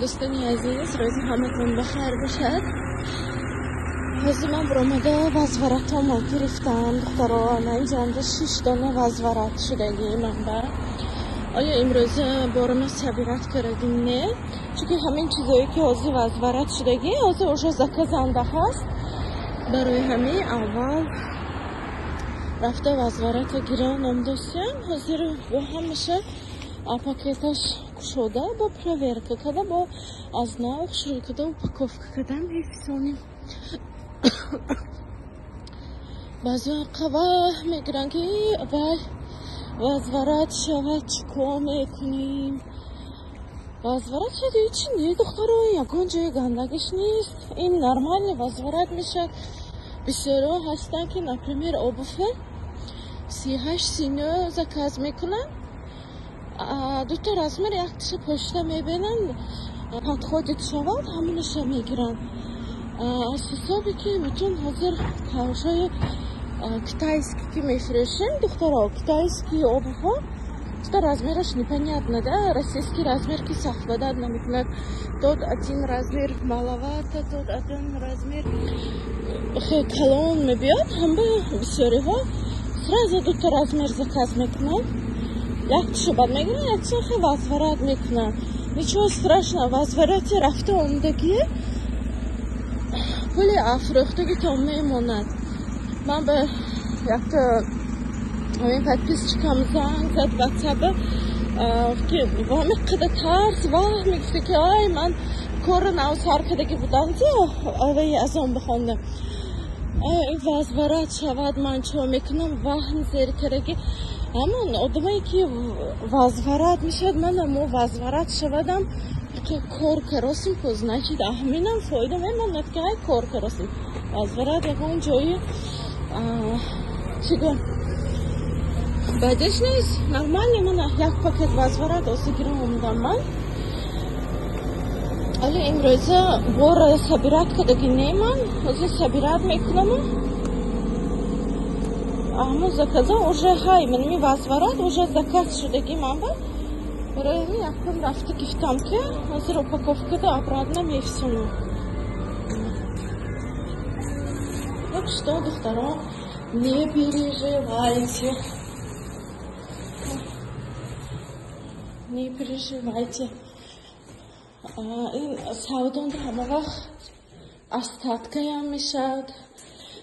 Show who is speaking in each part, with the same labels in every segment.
Speaker 1: Дӯстони азиз, рӯзи ҳаматон бахайр бошад. Ҳозир ман баромада возвратомо гирифтам, духтаро. Ана инҷанда 6 дона возврат шудагӣ манба. Оё имрӯза борама собирать кардагим не? Чунки ҳамин чизое ки ҳозир возврат шудагӣ, ҳозир уже заказанда ҳаст. Барои ҳамин аввал рафта возврата гирам номдосиям. Ҳозир бо ҳамаша пакеташ кушода, бо проверка када, бо аз нав хушрӯй када, упаковка када мефисонем. Баъзеҳо қаваҳ мегиранд ки вай возврат шавад, чӣ кор мекунем? Возврат шуд ҳечи не, духтаро, ягон ҷои гандагиш нест. Ин нормальный возврат мешавад. Бисёриҳо ҳастанд ки, например, обувь 38 39 заказ мекунанд, дута размер якташа пошта мебинанд, подходит шавад, ҳамонаша мегиранд. Аз ҳисобе ки бутун ҳозир кавшҳои китайский ки мефурӯшем, духтаро, китайский обувҳо что размераш непонятно, да, российский размер ки совпадать намекунад. Тот один размер маловато, тот один размер хеле калон мебиёд. Ҳама бисёриҳо сразу дута размер заказ мекунанд, якташа бад мегиранд, якташа хеле возврат мекунанд. Ничего страшного, возврати рафта омадагӣ пули афрӯхтагитон мемонад. Ман ба якта ҳамин подписчикам занг зад ватсапа, ки ҳамин қадар тарс ваҳм мегуфта ки ай ман корро нав сар кардагӣ будам, аваи аз он бихондам, ин возврат шавад, ман чо мекунам, ваҳм зер кардагӣ. Ҳамон одамое ки возврат мешавад, мана мо возврат шавадам кор каросим ку, значит аҳминам фоида мемонад ки ай кор каросим. Возврат ягон ҷои чӣ гӯям бадиш нест, нормально. Мана як пакет возврат оси гирам омадам ман. Али имрӯза бора собирать кардагӣ не ман, ҳозир собирать мекунаму ҳамон заказа уже ҳай манами возврат уже заказ шудагӣ ман ба. Барои ҳамин якум рафта гифтам ки ҳозир упаковкада обратно мефисонам. Так что, духтаро, не переживайте. Не переживайте. Ин савдонда ҳама вақт остаткаям мешавад,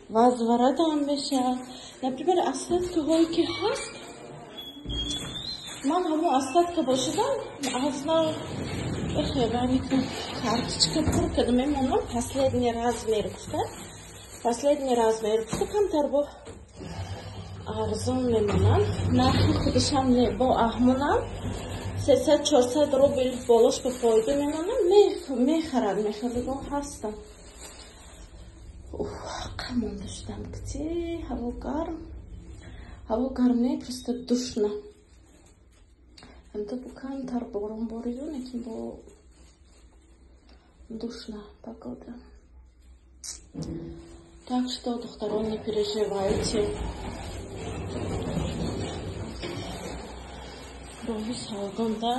Speaker 1: возвратам мешавад. Например, остаткаҳое ки ҳаст, ман ҳамон остатка бошадам, аз нав карточка пур карда мемонам, последний размер гуфта. Последний размер гуфта камтар бо арзон мемонам. Нархи худашам не, бо аҳмонам 300-400 рубл болош ба фоида мемонам. Мехарад, мехаридон ҳастам. Қамонда шудам, кти ҳаво гарм. Ҳаво гарм не, просто душно. Ҳамта бо камтар борон бориду, лекин бо душно погода. Так что, духтаро, не переживайте. Роҳи савдонда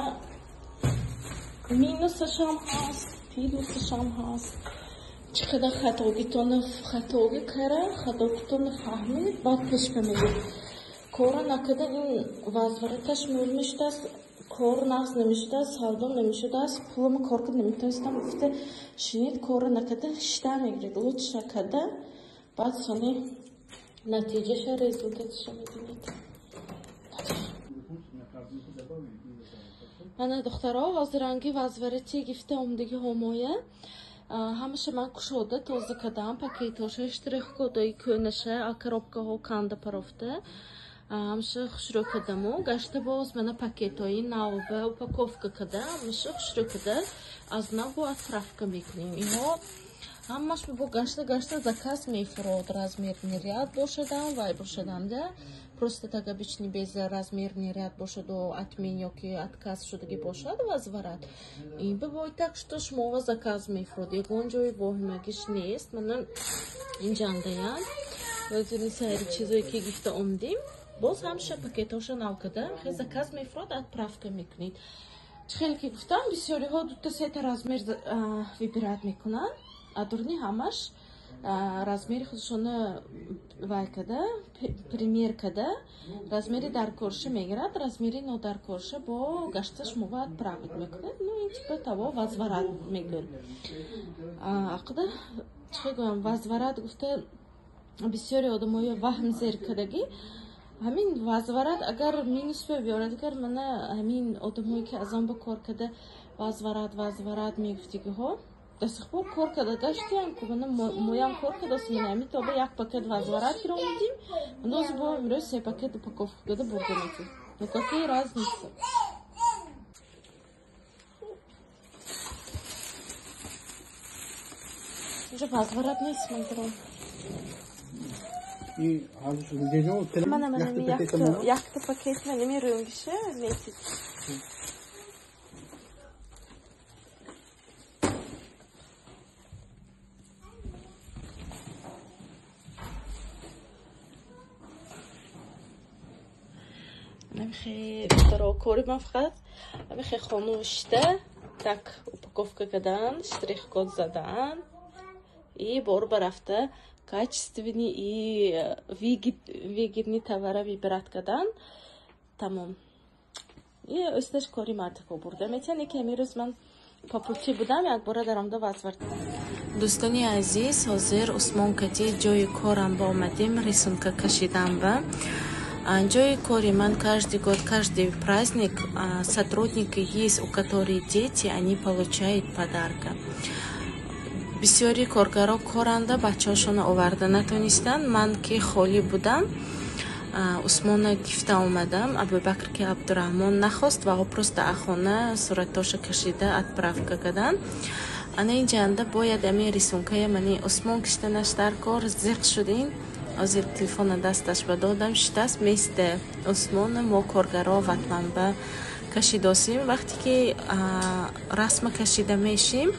Speaker 1: минусашам ҳаст, плюсашам ҳаст. Чӣ қадар хатогитона хатогӣ кара, хатогитона фаҳмид, баъд пеш мемедид. Корро накарда ин возвраташ мӯл мешудааст, кор нағз намешудааст, савдо намешудааст, пулама кор карда наметавонистам гуфта шинид, корро накарда шита мегиред. Лучше карда, баъд сони натиҷаша, результаташа мебинед. Ана духтаро, ҳозир ранги возврати гифта омадагӣ ҳомоя. Ҳамаша ман кушода тоза кардам, пакетҳоша, штрих-кодои кӯнаша, коробкаҳо канда парофта. Ҳамаша хушрӯ кардаму, гашта боз мана пакетҳои навба упаковка карда, ҳамаша хушрӯ карда, аз нав бо отправка мекунем. Инҳо ҳамаш бо гашта гашта заказ мефурод, размерный ряд бошадам, вай бошадам, да. Просто так обычный без размерный ряд бошаду отмен ёки отказ шудагӣ бошад возврат. Ин бибой так что шумо заказ мефурод. Ягон ҷои воҳимагиш нест. Мана инҷандаям. Ҳозир сайри чизое ки гифта омадем, боз ҳамаша пакетҳоша нав карда, хе заказ мефурод, отправка мекунед. Чӣ хеле ки гуфтам, бисёриҳо дута сета размер выбирать мекунанд, а дурни ҳамаш размери худшона вай када, пример када, размери даркорша мегирад, размери нодаркорша бо гашта шумо отправить мекунад. Ну ин типа того возврат мегӯянд. Ақда чӣ гӯям, возврат гуфта бисёри одамоё ваҳм зер кадагӣ. Ҳамин возврат агар минус биёрад, агар мана ҳамин одамое ки аз он ба кор када возврат мегуфтигиҳо, до сих пор кор када гаштиям, ку мана моям кор кадост, мана ҳамин тоба як пакет возврат гиромидим, ҳанӯз бо имрӯз се пакет упаковка када бурда метем. Ну какие разница? Инҷо возврат нест, ман гиром. Мана якта пакет манами рӯнгиша метид. Намихе кори ман фақат намихе хону шита так упаковка кардан, штрих-код задан и бор барафта качественный и выгодный товара выбирать кардан. Тамом. И осташ кори мардико бурда метиҳанд. Яке ҳамин ман по пути будам, якбора даромада возврат. Дӯстони азиз, ҳозир Усмон кати ҷои корам ба омадем, рисунка кашидам ба. Ҷои кори ман каждый год, каждый праздник сотрудники есть, у которых дети, они получают подарка. Бисёри коргаро коранда бачаҳошонро оварда натонистанд. Ман ки холӣ будам, Усмона гифта омадам. Абубакр ки Абдураҳмон нахост ва ӯ просто ахона суратоша кашида отправка карданд. Ана инҷанда бояд ами рисункая мани Усмон киштанаш дар кор зиқ шудин. Ҳозир телефона дасташ ба додам, шитаст месте Усмона мо коргаро ватманба кашидосим. Вақте ки расма кашида мешим,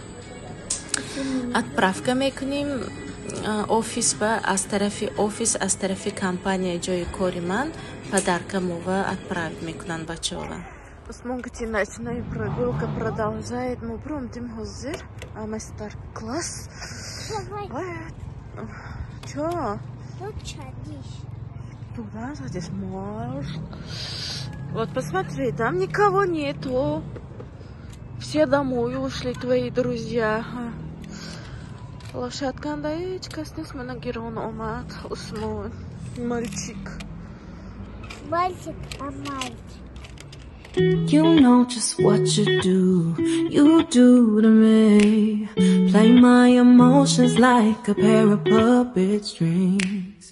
Speaker 1: отправка мекунем офис ба, аз тарафи офис, аз тарафи компания ҷои кори ман подарка мова отправить мекунанд бачаҳова. Усмон гути ночная прогулка продолжает. Мо промтим ҳозир мастер-класс. Чё?
Speaker 2: Тут садись.
Speaker 1: Туда садись, можешь. Вот посмотри, там никого нету. Все домой ушли, твои друзья. Лошадка андаечка, снес манагирон омад, Усмон. Мальчик.
Speaker 2: Мальчик, а мальчик.
Speaker 3: You know just what you do to me. Play my emotions like a pair of puppet strings.